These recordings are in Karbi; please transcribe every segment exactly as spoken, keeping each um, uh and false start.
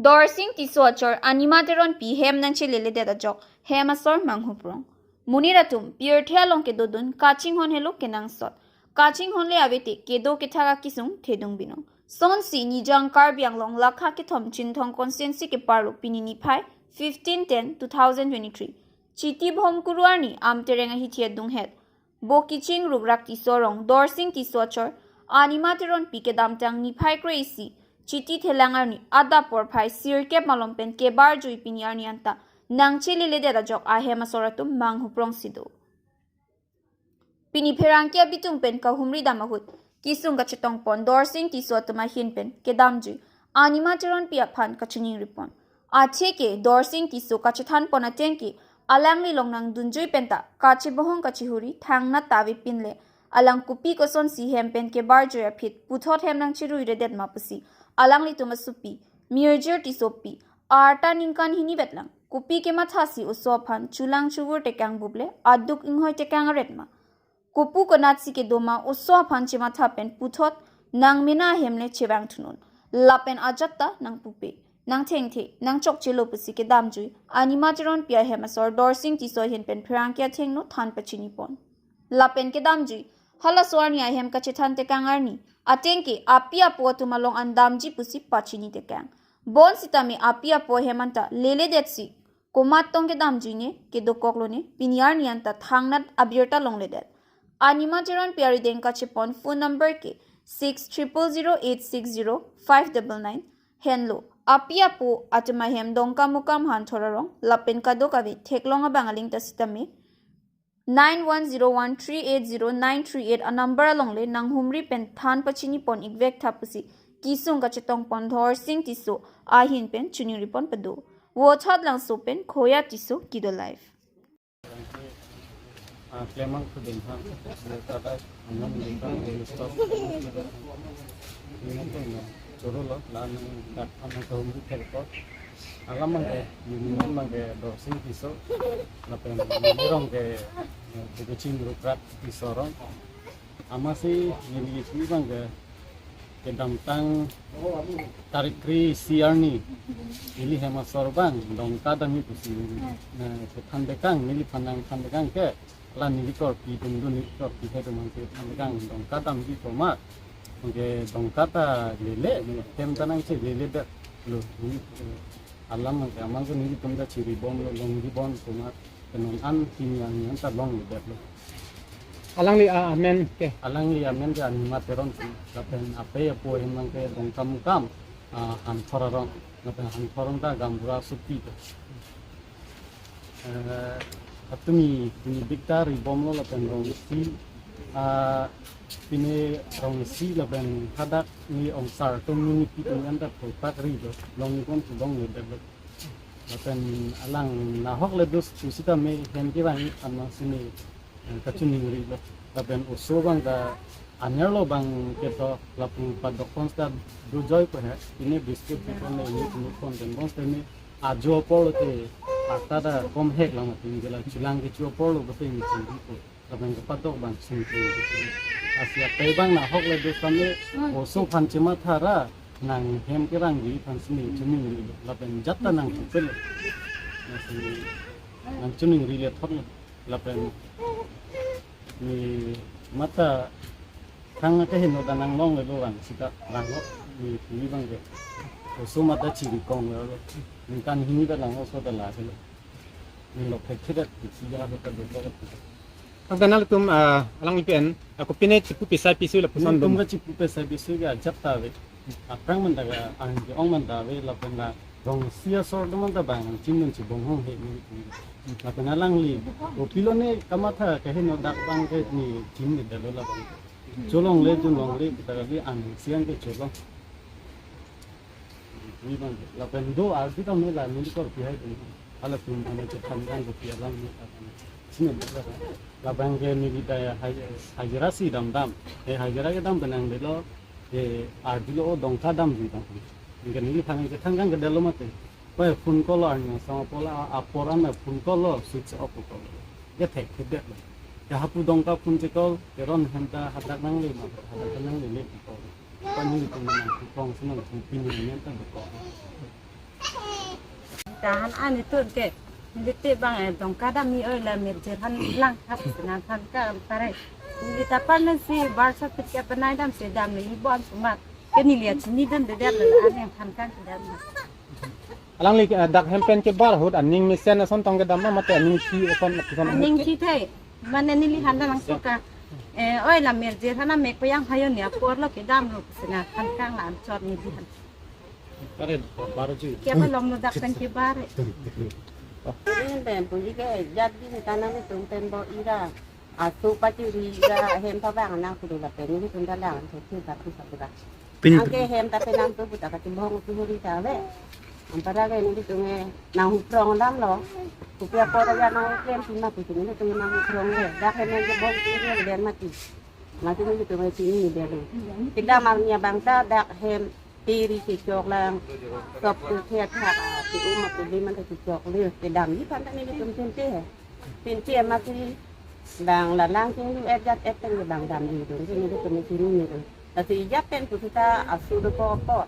Dorsing Tisso achor Anima Teronpi hem nangcheleledet ajok hem asor manghuprong. Monit atum pirthe along kedodun kachinghon helo kenangsot. Kachinghonle avete kedo kethak akisung thedung binong. Sonsi Nijang Karbi Anglong lakha kethom Chinthong constituency keparlo pini niphai fifteen ten two thousand twenty-three Chiti Bhomkuru arni Amtereng ahithi adunghet Bokiching Rukrak Tisso arong Dorsing Tisso achor Anima Teronpi kedamtang niphai kre-isi Chiti Thelang arni adap porphai sirkep malom pen kebarjui pini arni anta nangcheleledet ajok ahem asor atum manghuprongsi do. Pini pherangke abitung pen kahumri dam ahut kisung kachetongpon Dorsing Tisso atum ahin pen kedamjui Anima Teronpi aphan kachiningripon. Atheke Dorsing Tisso kachethanpon atengke alangli along nangdunjui penta kachebohong kachihuri thangnat ta avepinle alang kopi kosonsi hem pen kebarjui aphi puthot hem nangcheruiredet ma pusi alanglitum asopi Mirjir Tissopi arta ningkan hini vetlang kopi kemathasi oso aphan chulang chuvur tekang buple aduk inghoi tekang aret ma. Kopu konatsi kedo ma oso aphan chematha pen puthot nangmena ahemle chevang thunun. Lapen ajat ta nangpupe, nangthengthe, nangchokchelo pusi kedamjui Anima Teronpi ahem asor Dorsing Tisso ahin pen pherangke athengno than pachinipon. Lapen kedamjui halaso arni ahem kachethan tekang arni atengke api apo atum along an damji pusi pachini tekang. Bonsitame api apo ahem anta leledetsi komat tong kedamjuine kedokoklone pini arni anta thangnat abirta longledet. Anima Teronpi arideng kachepon phone number ke six triple zero eight six zero five double nine. Henlo api apo atum ahem Dongkamukam Hanthor arong lapen kadokave theklong abang aling ta sitame nine one zero one three eight zero nine three eight anumber alongle nanghumri pen than pachinipon ikvek tha pusi kisung kachetongpon Dorsing Tisso ahin pen chiningripon pado. Vothatlangso pen Khoya Tisso Kido Live. Ah, Klemang Khuding ha, tada, anam dingka, stop. Ini tuh, choro lo, lan, dak, anam, tahun, di, terko. Alam abangke, union abangke, Dorsing Tisso. Lapen, ini rong ke, Bokiching Rukrak Tisso arong. Amatsi neli isi abangke kedamtang tarik kre-isi arni neli hem asor abang Dongka damji pusi, eh, kethan tekang, neliphan nangthan tekang ke la neli korpi dungdun, neli korpi he dungdun kethan tekang Dongka damji komat. Oke, Dongka ta lele, neli hem ta nangcheleledet lo, eh, alam abangke amang ke nelitum ta chiribomlo, longribom komat. Penang an pini arni anta longledetlo. Alangli, ah, amen ke? Alangli amen ke Anima Teron si. Lapen apei apo ahem abangke Dongkamukam, ah, Hanthor arong. Lapen Hanthor arong ta gaonbura asopi ke. Eh, atumi, tumi dik ta ribomlo lapen rong isi, ah, pini rong isi lapen hadak ni ongsar atum ni nipi atum anta thoktak rilo. Longri kon tu longledetlo. Lapen alang nahok le dus pusitame hem kevang amatsi ne, eh, kachiningrilo. Lapen oso abang ta anerlo abangke to lapu padok pon sta dojoi ko he. Pini biscuit pi pon le ini punu pon den bonsitame ajo apor lote arta ta kom hek lang atin gela chulang kecho apor lo bote ini chingki ko. Lapen kepadok abang sungkring. Lasi apei abang nahok le dus kami oso aphan chematha ra nang hem kevangji aphansi ne chiningri. Lapen jat ta nangchepel. Lasi nangchiningri le thot le. Lapen ne mata thang keheno ta nanglonglelo vang sita ranglo ne pini abangke. Oso mata chirikong lo. Ningkan hini ta lang oso ta la lo. Ninglo phek thedet isi ja ta do. Tangte nanglitum, ah, alangli pen, ah, kopine chipu pesai pisu lapuson. Nelitum dum. Ka chipu pesai pisu ke ajat ta ave. Aphrang man ta ka ang ke ong man ta ave lapen la rong isi asor dum man ta bang chingdun chibonghong he ni. Lapen alangli kopilo ne kamatha keheno dak abangke ne chingdedetlo lapen. Cholongle dunlongle kita kali ang siang ke cholong. Ni bang, lapen do ardi kam ne la neli korpi hai dun. Halatum ane chethan dang kopi alam ne. Sini bela. Lapen ke neli ta ya haj-, hajira si damdam. Eh, hajira kedam pen nangdelo. Eh, ardi lo o Dongka damji dam. Neli phan chethan kangkedetlo mate. Pai phone call arni asong apor la, apor an phone call lo, switch off call. Ke thekthedetlo. Ke hapu Dongka phone che-call, Teron hem ta hadak nangle ma, hadak nanglele call. Pani tu nangkong senang pini nenta ko. Tahan ani tun ke. Neli te bang eh dong kadam ni oi la mirjir han lang hap senang han ka antare. Neli ta parna si bar sa pit ke penai dam se dam ni bon sumat. Ke neli ya chini dan de dam la an yang han kan ke dam. Alangli eh, dak hem pen ke bar ahut aning mesen ason tong kedam ma mate aning thi ason ason. Aning thi the. Mane neli han dan langsung ka. Eh, oi la mirjir han mek payang hayo ni apor lo kedam lo senang han kan la an chot neli han. Kare baru ji. Kya ba lom no dak pen ke bar. Ini pen puji ke jat di ni tanam itu pen bo ira. Asu pachiri ira hem pabang nang kudu la pen ini pen dalang tu tu satu satu dah. Pin Angke hem ta pen nang tu buta kati bong tu huri ta ve. Antara ke ini tu nge nang huprong dam lo. Kupia pora ya nang klem sima tu ini tu nang huprong ve. Dak hem nang bong tu huri den mati. Mati ini tu nge sini ni dia tu. Kita marnya bangsa dak hem tiri si chok lang, sop tu thiat thak, ah, tu um tu lim man tu chok le, kedam ji phan ta nelitum tinte he. Tinte ma si bang la lang sing lu et jat et tang bang dam ji dun, si nelitum sini ni dun. Lasi jat pen tu sita asu do po po.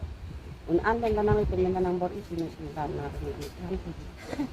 Un an pen kanang itum pen kanang bor isi ni si dam na ni.